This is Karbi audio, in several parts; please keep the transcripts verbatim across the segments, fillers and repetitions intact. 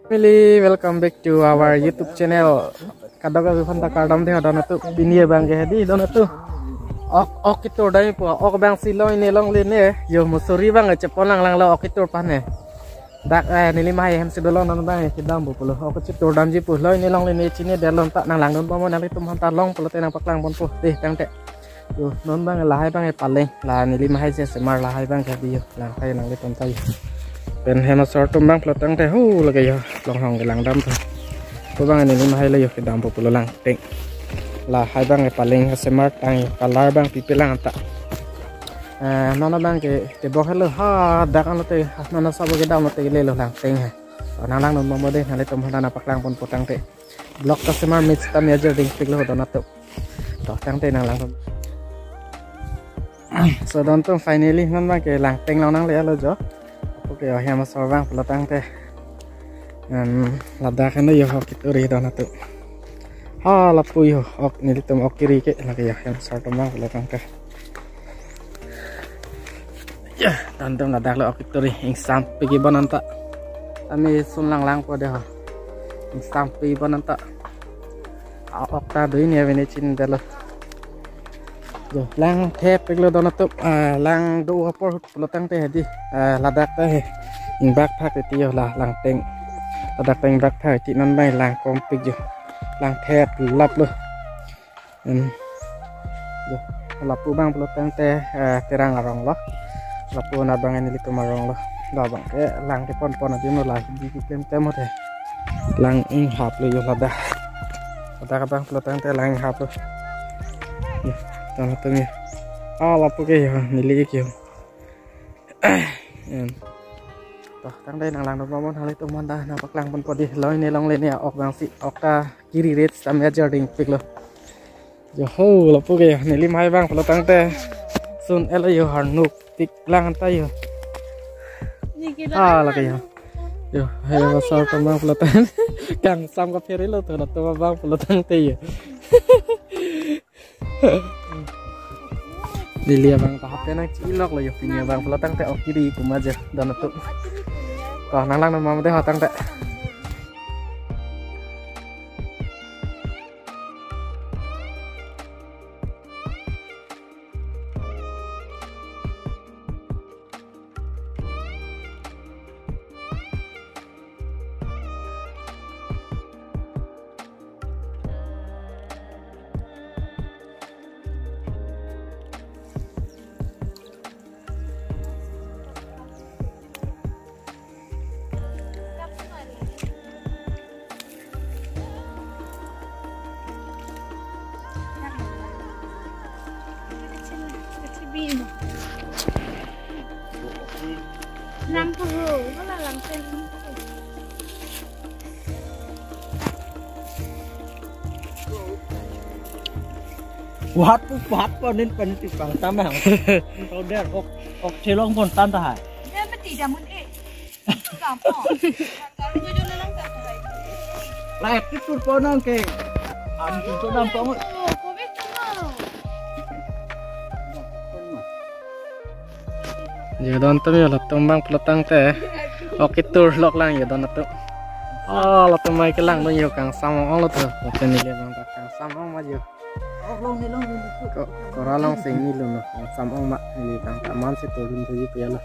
Family, welcome back to our YouTube channel. Kadokave aphan ta kardom dei ho don atum. Pini abang ke hedi don atum. Ok, ok ketur dam pu, ok abang si longji ne longle ne. Yo musuri abang chepon lang lang lo ok ketur aphan ne. Dak, eh, neli mahai hem si dolo non abang kedam pu pulo. Ok ketur damji pu longji ne longle ne chinine detlo ta nanglangdun bom nanglitum aphan ta long pulote nangpaklang ponpo dei tangte. Yo, non abang lahai abang paleng. La neli mahai si semar lahai abang ke hedi yo. Lang ta yo nanglitum ta yo. Pen hem asor atum abang pulo tangte hu lake yo. Longhong kelang dam ta. Ko abang neli mahai le yo kedam pu pulo langteng. Lahai abang paleng semar tang yo. Color abang pipi lang ta. Eh, non abang ke tebok helo ha dak ano te non asabo kedam ano te lelo langteng he. Nanglangdun bom dei nanglitum aphan ta nangpaklang ponpo tangte. Vlog ta semar mix ta mejor dingpiklo don atum. To tangte nanglang. So don atum finally non abang ke langteng long nanglelo jo. Okay, oh hem asor abang pulo tangte. Em, ladak ano yo ok ketur ri don atum. Ha lapu yo ok nelitum ok kiri ke lake yo hem asor atum abang pulo tangte. Ya, don atum ladak lo ok ketur ri ingsampik bom anta. Ami sun lang lang po dei ho. Ingsampik bom anta. A, ok ta do-i ne avene chinine detlo. Yo, lang thepiklo don atum, ah, lang do apor ahut pulo tangte hedi, ah, ladak ta he. Ingbak thak titi yo la langteng. Ladak ta ingbak thak titi non abang lang kompik yo. Lang theplap lo. Hmm. Yo, lapu abang pulo tangte, eh, Terang arong lo. Lapu non abang nelitum arong lo. La abang ke lang kepon pon adim lo la hedi keklem klem hote. Lang inghap lo yo ladak. Ladak abang pulo tangte lang inghap lo. Yo, don atum yo. Ah, lapu ke yo, neli ik yo. Em. To, tangte nanglangdun bom nanglitum aphan ta nangpaklang ponpo dei longji ne longle ne ok abang si ok ta kiri ret ta mejor dingpiklo. Yo ho, lapu ke yo, neli mahai abang pulo tangte. Sun elo yo harnuk tik lang ta yo. Ah, lake yo. Yo, hem asor atum abang pulo tangte. Kangsam kaphere lo to, atum abang pulo tangte yo. Neli abang ta hapen nangchilok lo yo pini abang pulo tangte ok kiri pu ma jo don atum. To nanglangdun bom dei ho tangte. Lang po ho, wala lang pen. Wahat po, wahat po, nin pen ti pang tamang. Powder, ok, ok, chelong pon tan tahai. Dia mati jamun eh. Gampang. Lah, itu tur ponong ke. Am, itu dampong. Oh, covid sama. Yo don atum yo, latum abang pulo tangte. Ok ketur lok lang yo don atum. Oh, latum mai kelang dun yo, kangsam ong lo to. Lapen neli abang ta kangsam ong ma yo. Ko, kora long sing ni lo no. Kangsam ong ma neli tang ta man si to dun to yo pia lo.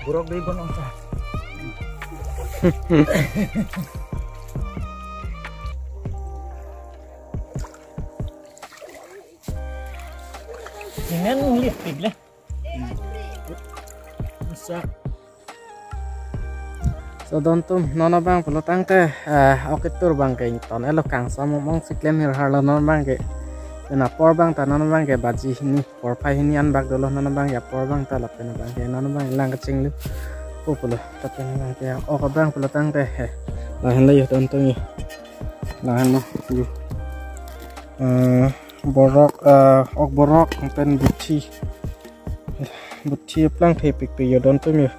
Burok dei bon ongsa. Ingen lipik le. Sa. So don atum, non abang pulo tangte, eh, ok ketur abang ke ington elo, kangsam ong si klem hirhar lo non abang ke. Pen apor abang ta non abang ke baji hini, porphai hini an bak dolo non abang ke apor abang ta, lapen abang ke non abang lang kachinglu pu pulo, lapen abang ke ok abang pulo tangte he. Lahenlo yo don atum yo. Lahenlo yo. Eh, borok, eh, ok borok pen buthi. Buthi aplang thepikpik yo don atum yo.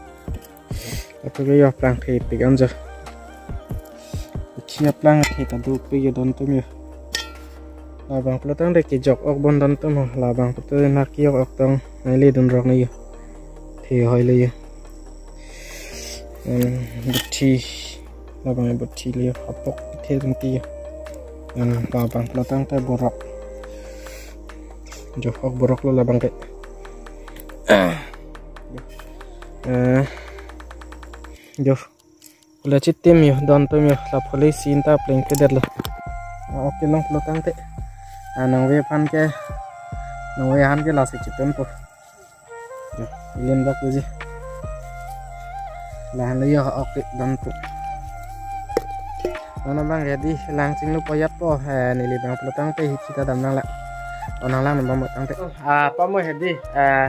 Ato ke yo aplang thepik anjo. Buthi Aplang athe ta dopik yo don atum yo. Labang pulotangte kejok ok bon don atum ho. Labang pulote naki ok ok tong nangledun rok nang yo. Athe hoi le yo. Hmm, buthi. Labang buthi le yo. Apok athe dun ke yo. Hmm, labang pulotangte borok. Jo ok borok lo labang ke. Eh. Jo. Kule chitim yo, don atum yo, la pholi sin ta plengkledetlo. Ah, ok kelong pulotangte. Ah, nangve aphan ke, nangve aphan ke lasi chitimpo. Yo, ilin bak uji. Lahenlo yo, ok don atum. Non abang ke hedi, lang chinglu poyat po, eh, neli abang pulotangte hithi ta dam nanglang. Oh, nanglang nang pamotangte. Ah, pamo hedi, eh,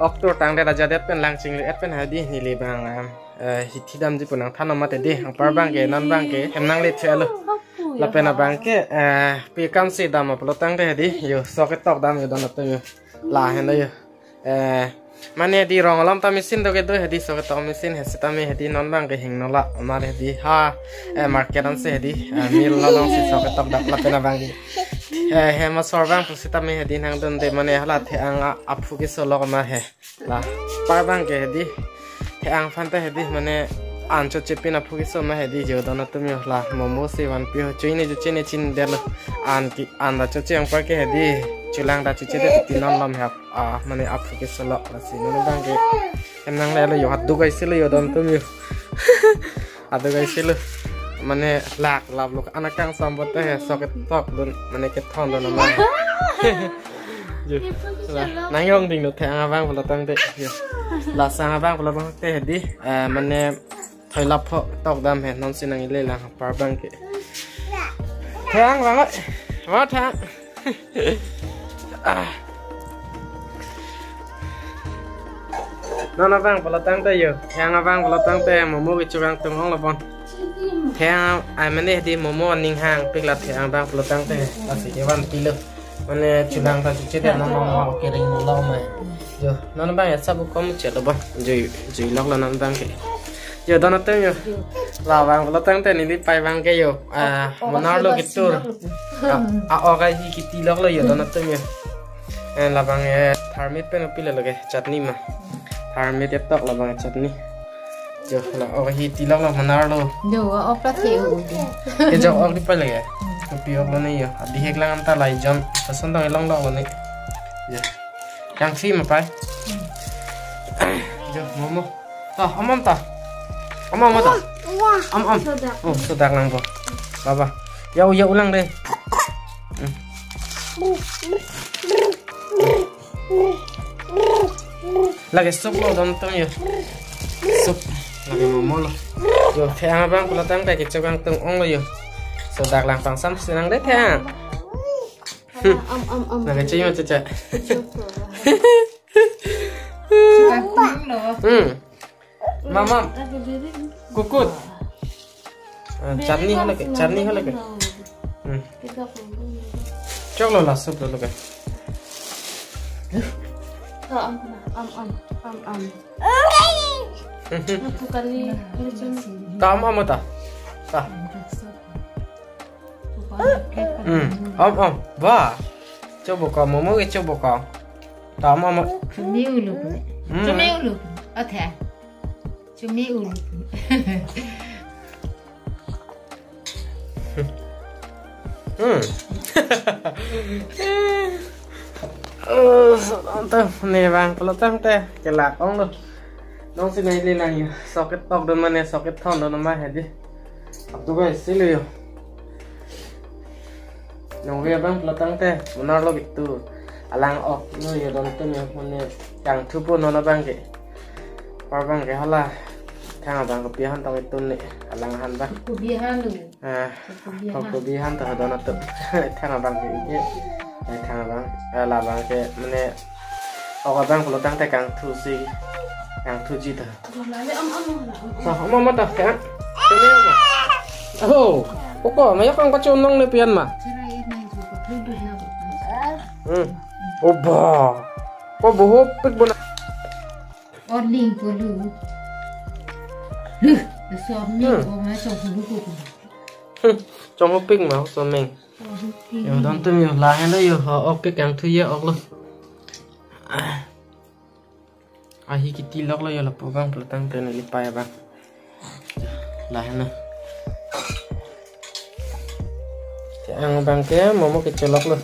ok tur tangte raja det pen lang chinglu et pen hedi, neli abang, em, eh, hithi damji pu nangthan amat hedi, anpar abang ke, non abang ke, hem nangle thelo. Lapen abang ke, eh, pi kam si dam pulotangte hedi, yo, sok ketok dam yo don atum yo. Lahenlo yo. Eh, mane hedi rong alam ta machine do kedo hedi sok ketok machine he sitame hedi non abang ke hingno la, amat hedi ha, eh, market ansi hedi, eh, mill along si sok ketok dam lapen abang ke. Eh, hem asor abang pusitame hedi nangdunde mane hala the-ang a-, aphu keso lok ma he. La, par abang ke hedi. The-ang aphan ta hedi mane an choche pin aphu keso ma hedi jo don atum yo la momo si vanpi ho chini jo chini chin der lo. An ki an ta choche anpar ke hedi. Chulang ta choche de ti non lam hap. Ah, mane aphu keso lok lasi. Non abang ke. Hem nanglelo yo hadu kai silo yo don atum yo. Hadu kai silo. Mane lak lap lo. Anak kang sambot te he sok ketok dun. Mane kethondun nama. Yo. La, nang yong ding lo the-ang abang pulotangte. Yo. La sang abang pulotangte hedi. Eh, mane thoi lap pho tok dam he non si nanglelang anpar abang ke. The-ang abang oi. Ma the-ang. Ah. Non abang pulotangte yo. The-ang abang pulotangte momo kechokangtung onglo bon. The-ang, ai mane hedi momo aning hangpik la the-ang abang pulotangte. Lasi kevan pilo. Mane chulang ta chuche de non momo kering lo ma. Yo, non abang ya sabu kom chelo bon. Jui, jui lok lo non abang ke. Yo, don atum yo. Labang pulotangte neli pai abang ke yo. Ah, ok, ok, munar lo ketur. Ah, ah, ok, hi kiti lok lo yo, don atum yo. Eh, labang, eh, tharmit pen pilo lake, chutney ma. Tharmit etok labang chutney. Jo, la ok hi tilok lo munar lo. Jo, ok ta the u. Kejok ok di pai lake. Kopi ok lo ne yo. Adi hek lang anta lai jon. Pason tong elong lok lo ne. Jo. Kangsi ma pai. Jo, momo. Ta, om om ta. Om om ta. Om om. Sodak. Oh, sodak lang po. Baba. Ya u, ya u lang de. Hmm. Lake soup lo don atum yo. Soup. Lake momo lo. Yo, the-ang abang pulotangte kechokangtung onglo yo. Sodak lang pangsam si nang de the-ang. Am, am, am, am. Lake chui ma chacha. Chokangtung lo. Hmm. Mamam. Kukut. Ah, chutney hala ke, chutney hala ke. Hmm. Chok lo la soup lo lo ke. Am, am, am, am, am. Mhm. Bukan ni, ini cuma. Ta om om ta. Ta. Hmm. Om om. Ba. Chobo ko, momo ke chobo ko. Ta om om. Chumi ulu. Hmm. Chumi ulu. Athe. Chumi ulu. Hmm. Eh, so, anta ne abang pulotangte kelak onglo. Non si nanglelang yo. Sok ketok don mane sok kethondun ma hedi. Atu kai silo yo. Nangve abang pulotangte munar lo gitu. Alang ok lo yo don atum yo mane kangthupo non abang ke. Anpar abang ke hala. The-ang abang kopi ahan tong itun ne. Alang ahan abang. Kopi ahan lo. Ah, kopi ahan. Kopi ahan ta don atum. The-ang abang ke. Eh, the-ang abang. Eh, labang ke mane ok abang pulotangte kangthu si. Kangthuji ta. Sa, om om ta, ya. Sini, om. Oh, koko, mayak ang pachunong ni pian ma. Hmm. Oba. Ko buhupik bona. Orling pulu. Huh, so mi ko ma so hulu ko. Chonghopik ma, chomeng. Yo, don tum yo, lahenlo yo, ho, ok pik kangthu ye, ok lo. Ahi kitiloklo yo, lapu abang, pulotangte neli pei abang. Lahenlo. Te ang abang ke, momo kecholoklo.